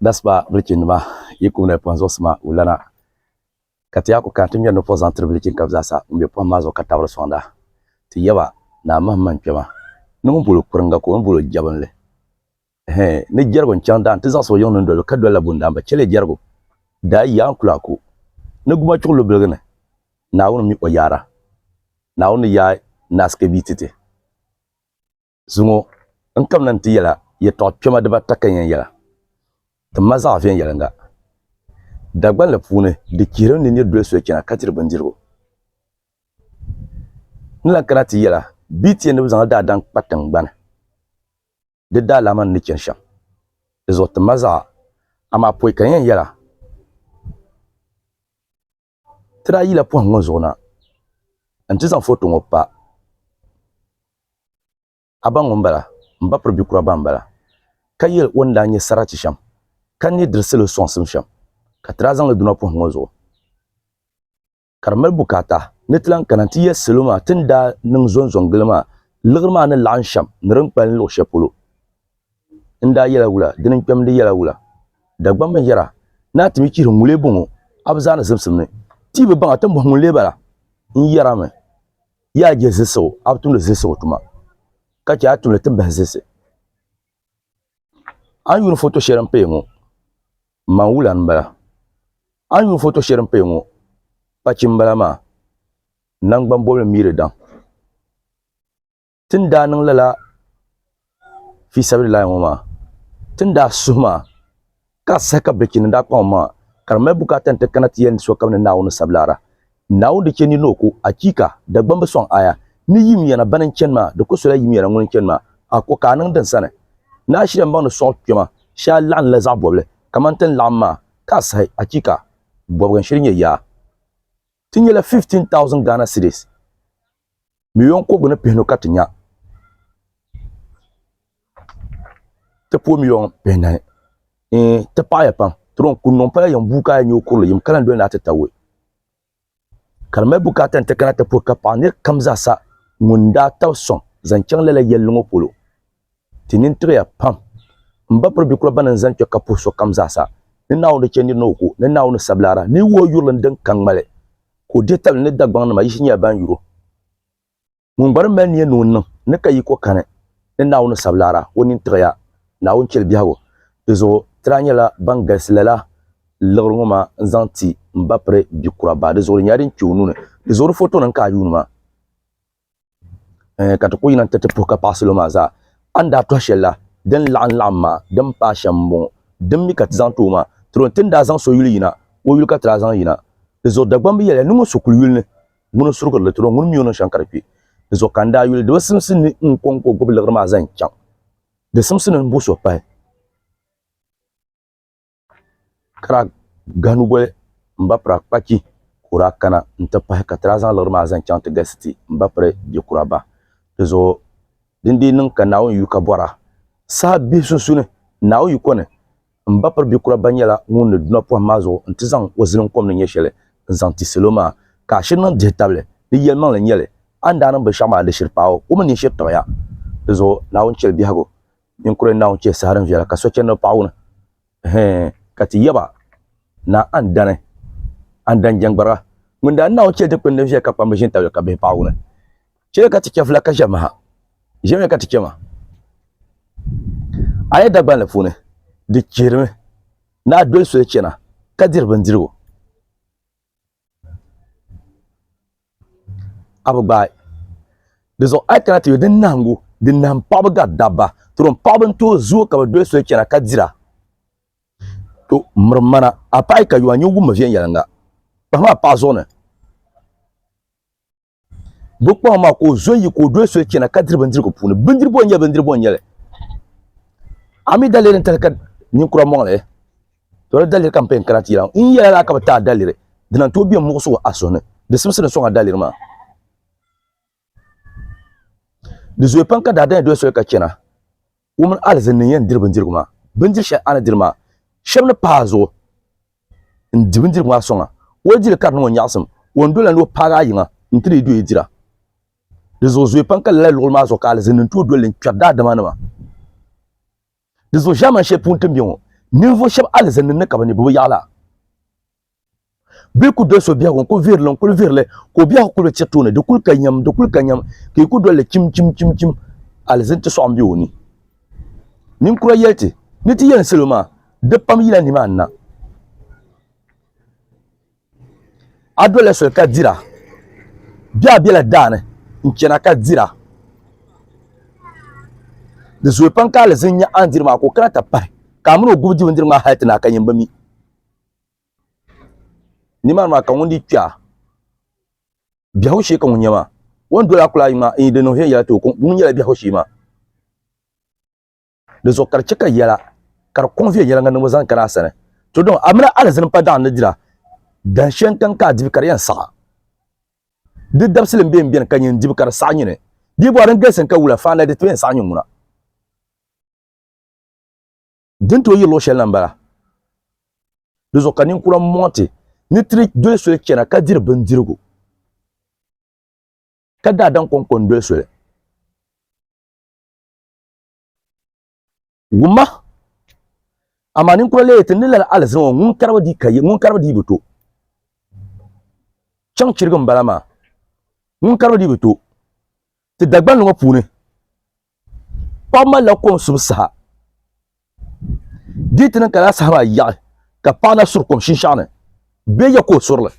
Dasiba bilichinnima yi kumdi pɔhim zuɣusima wulana ka ti yaa ku kana ti ŋmɛri ni puɣi zaŋ tiri bilichin kam zaasa ŋun be pɔhim maa zuɣu ka tabiri sɔŋda. Ti yaba Naa Mahimman kpɛma ni ŋun boli kuriŋga ka o ni boli o jabinli. Ɛhɛn, ni jɛrigu n-chaŋ daa nti zaɣisi o yiŋ nundoli ka dolila bundaamba chɛliya jɛrigu daa yi yaa n-kuli a ko. Ni guma chuɣu lu biligi ni, Naawuni mi o yaara. Naawuni ni yaai Naasike bia ti ti. Zuŋɔ n kamina nti yɛla yɛtɔɣ kpɛma dibata ka n yɛn yɛla. Ti ma zaɣ viɛnyɛliŋga. Dagbanli puuni di chihirimi ni nir doli soli chana ka diri bindirigu. N ni lan kana ti yɛla bɛ ti yɛn ni bɛ zaŋla daadam kpa tiŋgbani di daalaama ni ni chani shɛm. Di zuɣu ti ma zaɣa, amaa pɔi ka n yɛn yɛla, Ti daa yila pɔhim ŋɔ zuɣu na nti zaŋ foto ŋɔ pa a ba ŋun bala, m ba piri bikura ba m-bala, ka yɛl o ni daa nya sarati shɛm, ka ni diri salo sɔŋsim shɛm, ka ti daa zaŋ li duna pɔhim ŋɔ zuɣu. Ka di mali bukaata ni ti lan kana nti yɛli salo maa ti ni daa niŋ zɔnzɔn gili maa liɣiri maa ni laɣim shɛm ni din kpalim luɣ shɛli polo. N daa yɛla wula? Dini n-kpɛm di yɛla wula? Dagbamba n-yɛra, Ni a ti mi chihiri ŋun lee bɔŋɔ, a bi zaani zimsim ni. Ti yi bi baŋ a, ti ni bɔhi ŋun lee bala? N yɛrimi, Yaa je zilisigu, a bi tumdi zilisigu tuma, ka chɛ a tumdi ti bahi zilisi. A ni yuuni foto shɛli m-paya ŋɔ, man wula m-bala? A ni yuuni foto shɛli m-paya ŋɔ, kpachi m-bala maa? Naŋgban bɔbili miiri daŋ. Ti ni daa niŋ lala fiisabilillahi ŋɔ maa, ti ni daa suhi maa ka saha ka bilichini daa kpaŋ maŋa ka di mali bukaata nti kana ti yɛli sokam ni Naawuni sabilaara. Naawuni di chɛ nir ni o ku, achiika, Dagbaŋ bi sɔŋ aya ni yim yana bani n-chani maa, di ku sola yim yana ŋuni n-chani maa, a ko ka a niŋ din sani. Ni a shiri m-baŋ ni sɔɣu kpɛma shee a laɣimla zaɣ bɔbili kamani ti ni laɣim maa ka a sahi, achiika, bɔbiga n-shiri nyɛ yaa. Ti nyɛla 15,000 Ghana cedis. Miliyon kɔbigu ni pihinu ka ti nya. Ti pooi miliyon pihinahi. Ɛɛn, ti paɣiya pam. Ti ron ku niŋ pala yɛn buu ka a yɛn nya o kurili yim ka lan doli ni a ti taoi. Ka di mali bukaata nti kana ti puhi ka paɣi nir kam zaasa ŋun daa tabi sɔŋ zaŋ chaŋ lala yɛlli ŋɔ polo. Ti nini tiɣiya pam. M ba piri bikura bana n-zani kpe ka puhi sokam zaasa ni Naawuni di chɛ nir ni o ku, ni Naawuni sabilaara ni wuhi o yurilim din ka ŋmali, ka o dihi tabili ni Dagbaŋnima yi shiri nyɛla ban yur o. Ŋun gba di mali nia ni o niŋ ni ka yiko kani ni Naawuni sabilaara, o nini tiɣiya Naawuni chɛli biɛhigu. Di zuɣu ti daa nyɛla ban galisi lala liɣiri ŋɔ maa n-zaŋ ti m ba piri bikura ba. Di zuɣu di nyɛla din kpe o nuu ni. Di zuɣu di fotonim ka a yuuni maa. Eh, ka ti ku yina nti ti puhi ka paɣi salo maa zaa. A ni daa tɔhi shɛli la, din laɣim laɣim maa, din paai shɛm m-bɔŋɔ. Din mi ka ti zaŋ ti o maa, ti ron ti ni daa zaŋ so yuli yina, o yuli ka ti daa zaŋ yina. Di zuɣu Dagbamb yɛliya ni ŋun so kuli yuli ni, ŋuni n-surigiri li, ti ron ŋuni mi o niŋ shɛm ka di kpe. Di zuɣu ka n daa yuli, di bi simsi ni n kɔŋko gbubi liɣiri maa zaŋ chaŋ. Di simsi ni m bo so pahi. Ka daa gahi nugoli m ba pira kpachi ka o daa kana n-ti pahi ka ti daa zaŋ liɣiri maa zaŋ chaŋ ti galisi ti m ba piri biɛkura ba. Di zuɣu din dii niŋ ka Naawuni yu ka bɔra saha bihi sunsuuni, Naawuni yiko ni m ba piri biɛkura ba nyɛla ŋun ni duna pɔhim maa zuɣu nti zaŋ o zilinkom ni nyɛ shɛli n-zaŋ ti salo maa, ka a shiri niŋ dihitabili ni yɛlimaŋli n-nyɛ li, a ni daa niŋ binshɛɣu maa di shiri paai o, o mi nini shiri tiɣiya. Di zuɣu Naawuni chɛli biɛhigu Ninkuri Naawuni chɛ saha din viɛla ka so chani ni o paɣa wuni. Ɛhɛn, ka ti yaba Naa Andani, Andani Jɛŋgbariga, ŋun daa Naawuni chɛ dikpuni din viɛla ka kpamba ʒini tabili ka bihi paɣa wuni. Chɛli ka ti chɛfula ka ʒe maha. Ʒemiya ka ti chɛ ma. A yi Dagbanli puuni, di chihirimi ni a doli soli chana ka diri bindirigu. A bi gbaai di zuɣu a yi kana ti yuli din nahingu din nahim paɣaba gari dabba turim paɣaba n tooi zooi ka bi doli soli chɛna ka dira to miri mana a paɣa yi ka yuma nyin wummi viɛnyɛlinga kpahima a paɣa zuɣu ni Bɛ kpaŋ maa ka o zo yi ka o doli soli chana ka diri bindirigu puuni. Bindiri bɔ n-nyɛ bindiri bɔ n-nyɛli? A mi daliri n-tali ka ninkura mɔŋ li? To di daliri ka m pun kana ti yɛla ŋɔ. N yɛla laa ka bɛ ti a daliri, dina n-tooi be muɣisigu a suhu ni. Di simsi ni sɔŋ a daliri maa. Di zooi pam ka daadam yi doli soli ka chana, o mini alizini ni yɛn diri bindirigu maa. Bindiri shɛli a ni diri maa, shɛba ni paai a zuɣu n-di bindirigu maa sɔŋ a. O yi di li ka di niŋ o nyaɣisim, o ni dolila ni o paagi a yiŋa nti di yi doyi dira. Di zuɣu zooi pam ka lala luɣili maa zuɣu ka alizini ni tooi doli li n-kpɛri daadamanima. Di zuɣu ʒiɛmani shɛli puuni ti ni be ŋɔ, Ninvuɣ shɛb alizini ni ka bɛ ni bi bi yaɣi la. Bɛ ku doli so biɛhigu n-kul vihiri li n-kul vihiri li ka o biɛhigu kul bi tiri tooni, di kul ka nyam, di kul ka nyam, ka yi ku doli li chim chim chim chim, alizini ti sɔɣim be o ni. Ninkura yɛli ti ni ti yɛn salo maa, di pam yila nimaani na. A dolila soli ka dira bee a bela daa ni n-chana ka dira. Di zooi pam ka alizini nya a ni diri maa ka o kana ti pahi ka a mini o gubi di bindirigu maa hali ti naai ka nyin bi mi. Nimaani maa ka ŋun dii kpe a biɛhigu shee ka ŋun nyɛ maa. O ni doli a kuli ayi maa n-yi di niŋ viɛnyɛla ti o ŋun nyɛla biɛhigu shee maa. Di zuɣu ka di chɛ ka yɛla ka di kɔŋ viɛnyɛliŋga niŋbu zaŋ kana a sani. To dɔŋ a mini alizini pa daɣim ni dira, dahin shɛli n-kani ka a dibi ka di yɛn saɣ a. Di dabisili m-be m-beni ka nyin dibi ka di saɣ nyini. Di yi bɔri din galisi n-ka wula, faanda di ti yɛn saɣ nyin ŋuna. Din tooi yiri luɣ shɛli na m-bala. Di zuɣu ka ninkura mɔŋ ti ni ti doli soli chana ka diri bindirigu, ka daadam kɔŋko n-doli soli. Wumma, amaa ninkura lee ti ni lala alizini ŋɔ ŋun karibu dii ka ŋun karibu dii bi to. Chaŋ chirigi m-bala maa, ŋun karibu dii bi to. Ti Dagbanli ŋɔ puuni, paɣaba malila kom subu saha. Di yi ti niŋ ka lala saha maa yaɣi ka paɣa na suri kom shinshaɣu ni bee ya ka o suri li.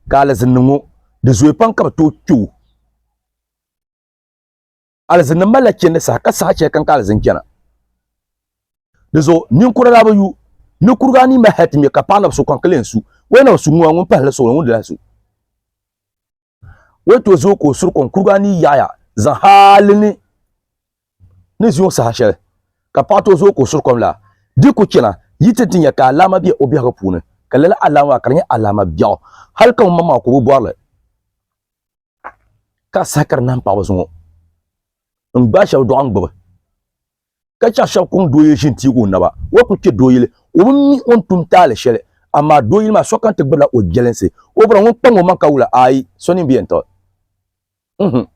Ka alizinnim ŋɔ di zooi pam ka bɛ tooi kpe o. Alizinnim malila chandi saha ka saha shɛli kam ka alizin chana. Di zuɣu ninkura daa bi yu ni kuriga anii mali hali ti ŋme ka paɣa na bi su kom ka lee su. O yi na bi su ŋuna ŋun pahila suɣili ŋun di lahi su. O yi tooi zooi ka o suri kom kuriga anii yaɣaya zaŋ hali ni ni zuŋ saha shɛli ka paɣa tooi zooi ka o suri kom la, di ku chana yi ti ti nya ka alaama be o biɛhigu puuni, ka lala alaama maa ka di nyɛ alaama biɛɣu hali ka ŋun maŋmaŋa ka o bi bɔri li. Ka saha ka di nahim paɣaba zuŋɔ n-gbaai shɛba dɔɣim gbubi ka chaɣ shɛba kuŋ dooyili ʒi n-tiigi o naba. O kuli kpe dooyili, o bi mi o ni tum taali shɛli, amaa dooyili maa sokam ti gbubila o jɛlinsi. O bɔra ŋun kpaŋ o maŋ ka wula, aai, so nini bi yɛn tiɣi. Unhun.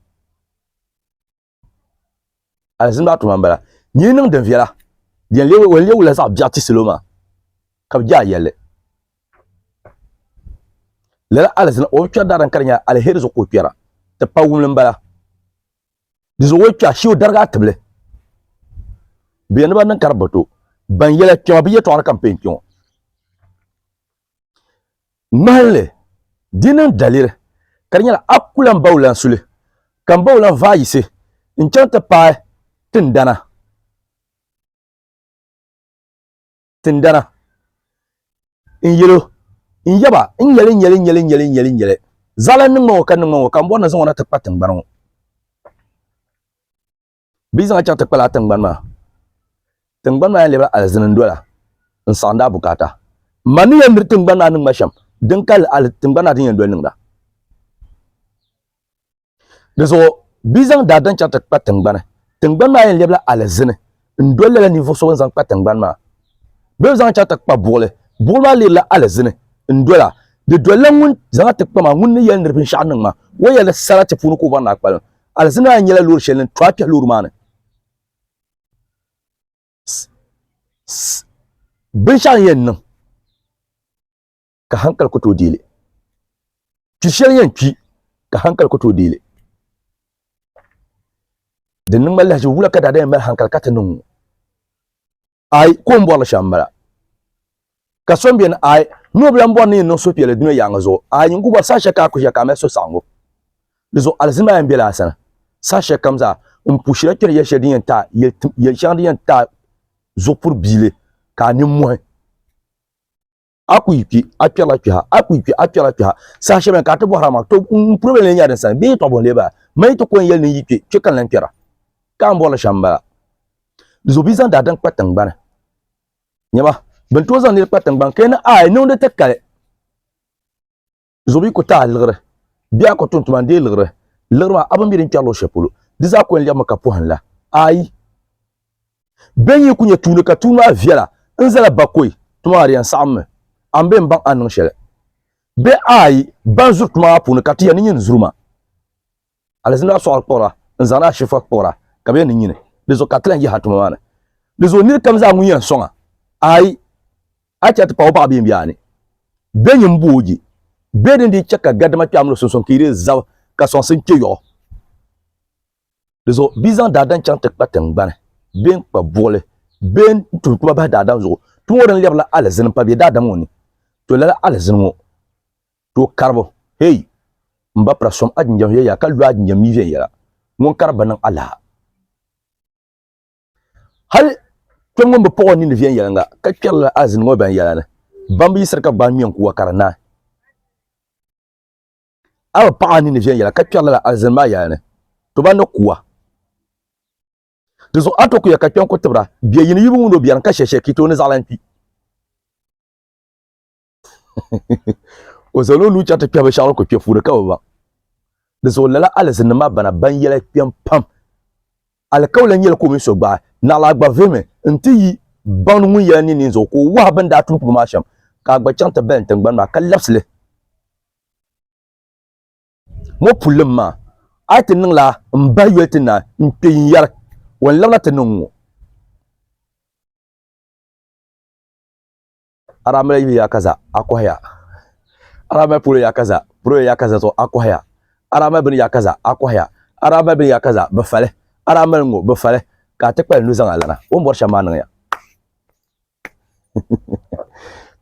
Alizini maa tuma m-bala. Nyini niŋ din viɛla, di yɛn leei wula zaɣ biɛɣu ti salo maa, ka bɛ je a yɛlli. Lala alizini, o bi kpɛri daadam ka di nyɛla aliheri zuɣu ka o kpɛra, ti pa wumli m-bala. Di zuɣu o yi kpɛ a, shee o darigi a tibili. Bɛ yɛn ni ba niŋ ka di bi to. Ban yɛla kpɛma bɛ yɛtɔɣa ni ka m pɛ n-kpe ŋɔ. Ŋmahinli, di niŋ daliri ka di nyɛla a ku lan ba o lan suli, ka m ba o lan vaai yiɣisi n-chaŋ ti paai tindana. Tindana n-yɛl o, N yaba, n nyɛli, n nyɛli, n nyɛli, n nyɛli, n nyɛli, n nyɛli. Zaɣila niŋ ma ŋɔ ka niŋ ma ŋɔ ka m bɔri ni zaŋ o na ti kpa tiŋgbani ŋɔ. Bɛ yi zaŋ a chaŋ ti kpala a tiŋgbani maa, tiŋgbani maa yɛn lɛbila alizini n-dola n-saɣindi a bukaata. Man ni yɛn miri tiŋgbani maa niŋ ma shɛm, din ka tiŋgbani maa din yɛn doli niŋda. Di zuɣu bɛ yi zaŋ daadam chaŋ ti kpa tiŋgbani, tiŋgbani maa yɛn lɛbila alizini n-doli lala ninvuɣ so bɛ ni zaŋ kpa tiŋgbani maa. Bɛ ni zaŋ chaŋ ti kpa buɣili, buɣili maa leerila alizini n-dola. Di dolila ŋun zaŋ a ti kpa maa, ŋun ni yɛli ni di binshɛɣu niŋ ma, o yɛli sarati puuni ka o bɔri ni a kpalim. Alizini maa nyɛla loori shɛli ni n-to a kpɛhi loori maa ni. Binshɛɣu n-yɛn niŋ ka hankali ku tooi deei li. Kpi shɛli yɛn kpi ka hankali ku tooi deei li. Di niŋ ma lahiʒibu wula ka daadam yɛn mali hankali ka ti niŋ ŋɔ? Aai, ka o ni bɔri li shɛm m-bala. Ka so m-beni, aai, ni o bi lan bɔri ni yi niŋ suhupiɛlli dunia yaaŋa zuɣu, aai, nyin ku bɔri saha shɛli ka a ku ʒiya ka a mali suhusaɣiŋgu. Di zuɣu alizini maa yɛn bela a sani saha shɛli kam zaa m-pushila kpɛri yɛl shɛli din yɛn ti a yɛl shɛŋa din yɛn ti a zuɣupuri biili ka a nimmohi. A ku yi kpi, a kpɛrila kpiha, a ku yi kpi, a kpɛrila kpiha. Saha shɛli bɛni ka a ti bɔhiri a maŋa, to m puri bɛ lee nyɛla din sani bee yɛtɔɣ buhi lee bala? Man yi ti ko n-yɛli ni n yi kpi, kpe ka n lan kpɛra? Ka a ni bɔri li shɛm m-bala. Di zuɣu bɛ yi zaŋ daadam kpa tiŋgbani, nyama, bɛ ni tooi zaŋ nir kpa tiŋgbani ka yi ni aai niŋdi ti kali. Zuɣu bi ku ti a liɣiri bee a ku tum tuma n-deei liɣiri, liɣiri maa a bi mi din kpɛri luɣ shɛli polo, di zaa ku yɛn lɛbimi ka pɔhim la. Aai! Bɛ yi ku nya tuuni ka tuuni maa viɛla n-zala bakɔi, tuma maa di yɛn saɣimmi, a mi bee m-baŋ a ni niŋ shɛli. Bee aai! Ban zuri tuma maa puuni ka ti yɛn ni nyini zuri maa. Alizini maa sɔɣiri kpuɣira n-zaŋdi a shifa kpuɣira ka bɛ yɛn ni nyini. Di zuɣu ka ti lahi yihi a tuma maa ni. Di zuɣu nir kam zaa ŋun yɛn sɔŋ a, ayi, a chɛ ti paɣ o paɣa bee m-be a ni, bɛ nyin boogi bee din dii chɛ ka gadama kpe a min o sunsuuni ka yi dii zab ka sɔŋsim kpe yɔɣu. Di zuɣu bɛ zaŋ daadam chaŋ ti kpa tiŋgbani bee n-kpa buɣili bee n-tuhi tuma bahi daadam zuɣu. Tuma ŋɔ din lɛbirila alizini m-pa bɛ daadam ŋɔ ni. To lala alizini ŋɔ tooi karibu, Hey! M ba pira som a jinjam viɛnyɛla ka lu a jinjam mi viɛnyɛla. Ŋun kari bi niŋ alaha. Hal kpɛm ŋun bi paɣ o nini viɛnyɛliŋga ka kpɛri lala alizini ŋɔ ban yɛla ni, ban bi yiɣisiri ka gbaai ŋme n-kuuga ka di naai. A bi paɣ a nini viɛnyɛla ka kpɛri lala alizini maa yɛla ni, to ban ni ku a. Di zuɣu a to kuya ka kpɛm ku tibira, bɛ yini yi bi wumdi o biɛrim ka shɛshɛ ka yi tooi ni zaɣ lan kpi. O zaŋla o nuu chaŋ ti kpɛhi binshɛɣu din ku kpe puuni ka bi baŋ. Di zuɣu lala alizinnim maa bana ban yɛla kpɛm pam. Alikauli n-nyɛ li ka o mini so gbaai, naɣila a gba vihimi nti yi baŋ ni ŋun yɛla ninni zuɣu ka o wahi bɛ ni daa tum tuma maa shɛm, ka a gba chaŋ ti balim tiŋgbani maa ka labisi li. Ŋɔ pullim maa, a yi ti niŋla m-bahi yoli ti naai n-kpe yinyari, o ni labina ti niŋ ŋ-ŋɔ. A daa mali yihi ya ka za a kɔhiya a daa mali polo ya ka za polo ya ka za zuɣu a kɔhiya a daa mali bini ya ka za a kɔhiya a daa mali bini ya ka za bi fali a daa mali ŋɔ bi fali ka a ti kpali nuzaŋa lana o ni bɔri shɛm maa niŋya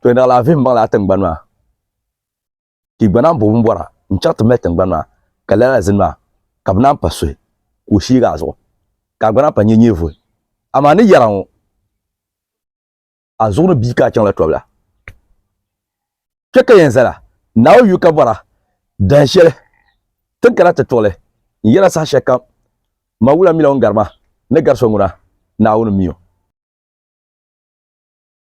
to naɣila a vihim baŋla a tiŋgbani maa ka i gba naan bo binbɔra n-chaŋ ti mali tiŋgbani maa ka lala zini maa ka bɛ naan pa suhi ka o sheegi a zuɣu ka a gba naan pa nya nyɛvuhi amaa ni yɛra ŋɔ a zuɣu ni bia ka a chaŋla tɔbila. Kpe ka yɛn zala, Naawuni yu ka bɔra, dahin shɛli ti ni kana ti tuɣili n yɛla saha shɛli kam, ma wula mi la o ni gari ma ni gari so ŋuna, Naawuni m-mi o.